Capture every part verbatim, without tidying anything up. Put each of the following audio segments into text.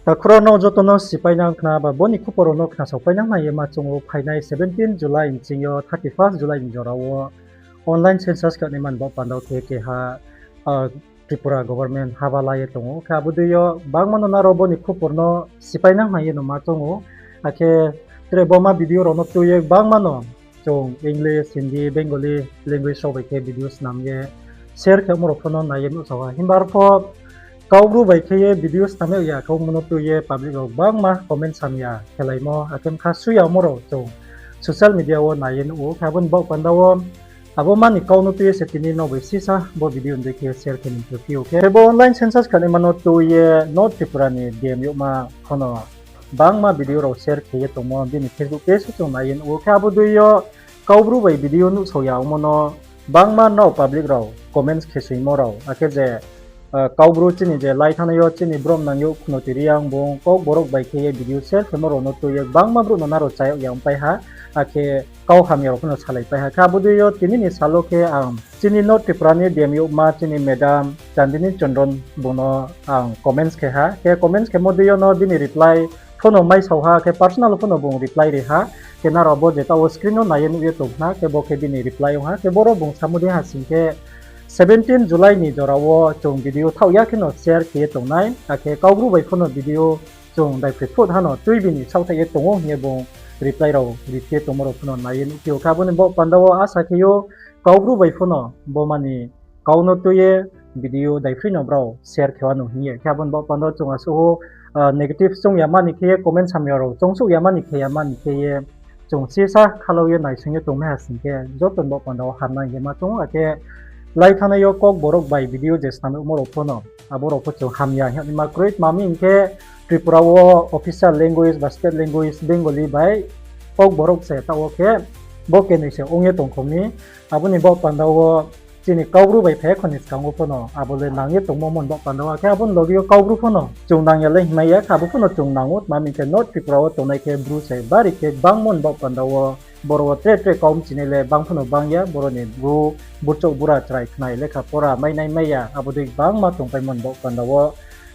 Takhu rao, nrao joto no sipainang khna ba bo ni khupor rao no khnasao painang nai ye ma choung ou, phainai seventeen July ni ching yo thirty first July ni jora wo online census khe naima ni baoh panda wo khe keha Tripura government haba la ye tong ou. Khe abo dei yo gbangma no nrao bo ni khupor no sipainang nai ye no ma choung ou. Akhe tre bo ma video rao no tui ye gbangma no chung English, Hindi, Bengali language rao bai khe video snam ye share khemo rao pho no nai ye nuhsao ha. Himba arpho Kaubru bai khe ye video snam yag ya khe ongmo no tui ye public rao gbangma comment hamya khelaimo, akhe bkha sui yamo rao chung social media wo nai ye nuh ou. Khe abo ni baoh panda wo abo ma ni kau no tui ye se tini nrao bai sisa bo video ni dei khe share khe ni mthu phi ou. Khe bo online census khe naima no tui ye North Tripura ni D M youhma pho no gbangma video rao share khe ye tongmo bini Facebook page wo chung nai ye nuh ou. Khe abo dei yo Kaubru bai video nuhsao ya ongmo no gbangma nrao public rao comments khe soimo rao, akhe je Kaubru chini je lai thanngnai yo chini brom nang youh Khuno Tiri Reang bung Kokborok bai khe ye video share khemo rao no tui ye gbangma brouh no nrao cha yag ya ongpai ha, akhe kau hamya rao pho no salaipai ha. Khe abo dei yo tini ni sal wo khe ang chini North Tripura ni D M youhma chini madam Chandini Chondron bung no ang comments khe ha. Khe comments khemo dei yo no bini reply pho no maisao ha, khe personal pho no bung reply ri ha. Khe nrao bo je taoh wo screen no nai ye nuh ye tong khna, khe bo khe bini reply ong ha. Khe boro bung samo dei ha sing khe, seventeen July ni jora wo chung video thaoh ya khe no share khe ye tongnai, akhe Kaubru bai pho no video chung daiphroi phut ha no tui bini saohthaih ye tong ou hing ye bung reply rao ri khe tongmo rao pho no nai ye nuhphi ou. Khe abo ni baoh panda wo asa khe ou Kaubru bai pho no bo ma ni kau no tui ye video daiphroi no brao share khe wa no hing ye. Khe abo ni baoh panda wo chung asuh ou negative choung ya ma ni khe ye, comment hamya rao choungsouh ya ma ni khe ya ma ni khe ye, chung sisa khalau ye naising ye tongmai ha sing khe joto ni baoh panda wo hamnai hing ye ma choung ou. Akhe lai thanngnai yo Kokborok bai video je snam yagmo rao pho no, abo rao pho chung hamya hing ye ma kroi, tma hing khe Tripura wo official language ba state language Bengali bai Kokborok se taoh wo khe bo kenoi se ong ye tongkhou mi. Abo ni baoh panda wo chini Kaubru bai phai kho ni skang wo pho no abo le nang ye tongmo mo ni baoh panda wo, akhe abo ni loge yo Kaubru pho no chung nang ya le hingmai ya, khe abo pho no chung nang ou, tma hing khe North Tripura wo tongnai khe Bru se bari khe gbangmo ni baoh panda wo, boro wo tre tre kau mchinai le bang pho no bang ya, boro ni Bru burchouh bura chrai khnai lekha pora mainai mai ya, abo dei gbangma tongpaimo ni baoh panda wo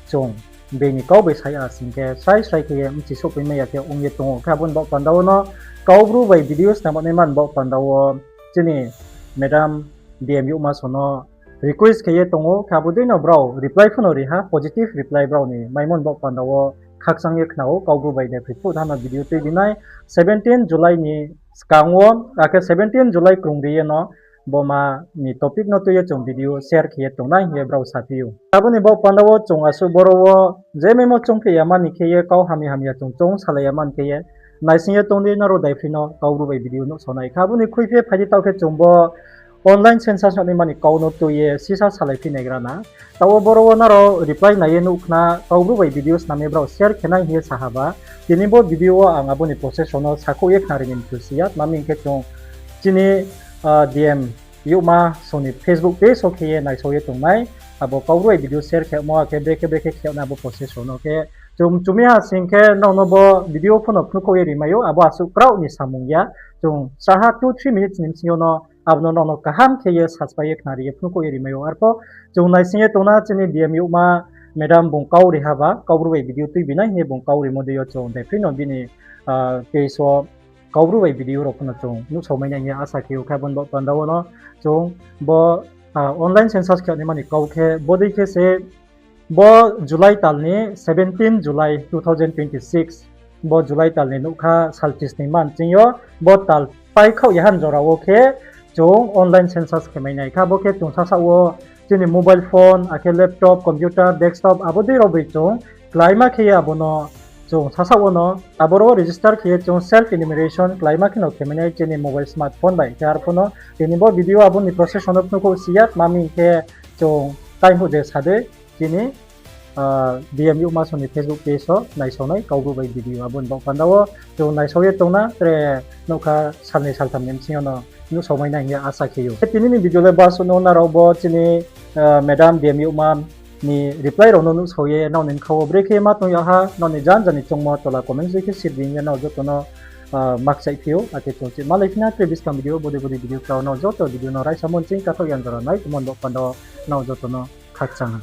chung bini kau bai sai ya sing khe srai srai khe ye mchisouhpai mai ya khe ong ye tong ou. Khe abo ni baoh panda wo no Kaubru bai video snam yag naima ni baoh panda wo chini madam D M youhma so no request khe ye tong ou, khe abo dei no brao reply pho no ri ha, positive reply brao ni maimo ni baoh panda wo khakchang ye khna ou, Kaubru bai daiphroi phut ha no video tui binai seventeen July ni skang wo, akhe seventeen July krung ri ye no bo ma ni topic no tui ye chung video share khe ye tongnai hing ye brao saphi ou. Abo ni baoh panda wo chung asuh boro wo je maimo choungphi ya ma ni khe ye, kau hamya hamya chung choung salai ya ma ni khe ye, naising ye tong di, nrao daiphroi no Kaubru bai video nuhsao nai. Khe abo ni khuiphi phai di, taoh khe chung bo online census yag naima ni kau no tui ye sisa salaiphi naigra na. Taoh wo boro wo nrao reply nai ye nuh khna, Kaubru bai video snam ye brao share khe nai hing ye sa ha ba. Tini bo video wo ang abo ni process rao no sakhouh ye khnari ni mthu si ya, tma hing khe chung chini D M youhma song ni Facebook page wo khe ye naisao ye tongnai, abo Kaubru bai video share khemo, akhe brekhe brekhe khe nai abo process rao no khe chung chumi ha sing khe nrao no bo video pho no phnuhkhouh ye rimai ou, abo asuh kraoh ni samung ya, chung saha two three minutes ni bsing yo no abo no nrao no kaham khe ye saspai ye khnari ye phnuhkhouh ye rimai ou. Arpho chung naising ye tongna chini D M youhma madam bung kau ri ha ba, Kaubru bai video tui binai hing ye bung kau rimo dei yo chung daiphroi no bini page wo Kaubru bai video rao pho no chung nuhsao mai nai hing ye asa khe ou. Khe abo ni baoh panda wo no chung bo online census khe yag naima ni kau khe bodei khe se bo July tal ni seventeen July two thousand twenty six, bo July tal ni nougkha sal chisni man ching yo, bo tal paikhaoh ya han jora wo khe chung online census khe mai nai. Khe abo khe chung sasaoh wo chini mobile phone, akhe laptop, computer, desktop, abo dei rao bai chung kláima khe ye abo no chung sasaoh wo no abo rao register khe ye chung self enumeration kláima khe no khe mai nai chini mobile smartphone bai. Khe arpho no tini bo video abo ni process no phnuhkhouh si ya, tma hing khe chung time hoih de sa dei chini D M youhma song ni Facebook page wo naisao nai Kaubru bai video abo ni baoh panda wo chung naisao ye tongna tre nougkha salnoi saltham ni bsing yo no nuhsao mai nai hing ye asa khe ou. Khe tini ni video le bo asuh no, nrao bo chini madam D M youhma ni reply rao no nuhsao ye nrao ni bkha wo brekhe ma tong yag ha, nrao ni janja ni choungmo tola comment dei khe sir di hing ye nrao joto no makchaihphi ou. Akhe chung chi malaiphi na tre buskang video, bodei bodei video klau nrao joto video no raisamo nching kathaoh yan jora nai tongmo ni baoh panda wo nrao joto no khakchang ha.